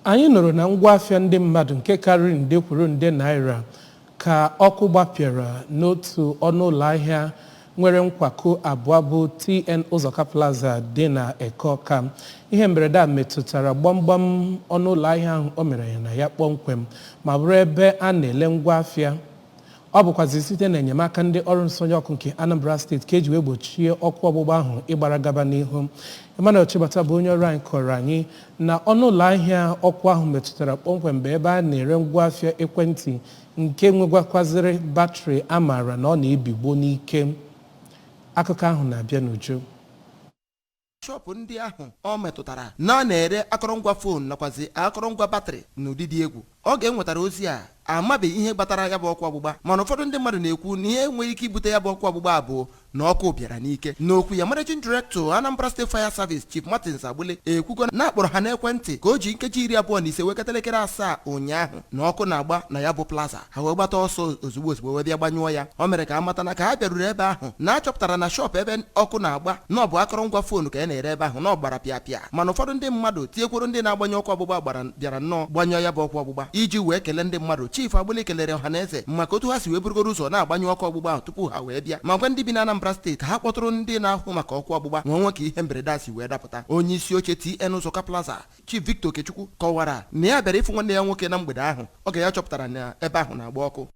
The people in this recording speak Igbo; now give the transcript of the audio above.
Anyị nụrụ na ngwaafịa ndị mmadụ nke karịrị nde kwuru nde naira ka ọkụ gbapịara n'otu ọnụ ụlọ ahịa nwere nkwakọ abụọ bụ TN Ụzọka Plaza dị na Eke Ọka. Ihe mberede a metụtara gbamgbam ọnụ ụlọ ahịa ahụ o mere ya na ya kpọmkwem, ma bụrụ ebe a na-ele ngwaafịa. Ọ bụkwazi site n'enyemaka ndị ọrụ nsonye ọkụ nke Anambra Steeti ka eji wee gbochie ọkụ ọgbụgba ahụ ịgbara gaba n'ihu. Emmanuel Chibata bụ onye ọrụ anyị kọrọ anyị na ọnụ ụlọ ahịa ọkụ ahụ metụtara kpọmkwem bụ ebe a na-ere ngwaafịa ekwentị nke nwegwakwazịrị batrị a maara na ọ na-ebigbo n'ike. Akụkọ ahụ na-abịa n'uju. Shọpụ ndị ahụ ọ metụtara na a na-ere akọrọngwa phone nakwazi akọrọngwa batrị n'ụdị dị egwu. Oge enwetara ozi a, amabeghị ihe kpatara ya bụ ọkụ ọgbụgba, mana ụfọdụ ndị mmadụ na-ekwu na ihe nwere ike ibute ya bụ ọkụ ọgbụgba bụ na ọkụ bịara n'ike. N'okwu ya, Managing Director, Anambra State Fire Service, Chief Martins Agbule, ekwugo na akpọrọ ha n'ekwentị ka o ji nkeji 25 wee kata elekere 7 ụnyaahụ na ọkụ na-agba na ya bụ plaza. Ha wee gbata ọsọ ozugbo ozugbo wee bịa gbanyụọ ya. O mere ka a mata na ka ha bịaruru ebe ahụ, na achọpụtara na shọpụ ebe ọkụ na-agba na ọ bụ akọrọngwa phone ka a na-ere ebe ahụ, na ọ gbara pịa pịa, mana ụfọdụ ndị mmadụ tinyekwuru ndị na-agbanye ọkụ ọgbụgba gbara bịara nnọọ gbanyụọ ya bụ ọkụ ọgbụgba. Iji wee kelee ndị mmadụ, Chief Agbili kelere ọha na eze maka otu ha si wee burugoro ụzọ na-agbanyụ ọkụ ọgbụgba ahụ tupu ha wee bịa, ma gwa ndị bi na Anambra Steeti ka ha kpọtụrụ ndị na-ahụ maka ọkụ ọgbụgba ma nwe ka ihe mberede a si wee dapụta. Onye isi oche TN Ụzọka Plaza, Chief Victor Okechukwu, kọwara na ya bịara ịfụ nwanne ya nwoke na mgbede ahụ oge ya chọpụtara na ebe ahụ na-agba ọkụ.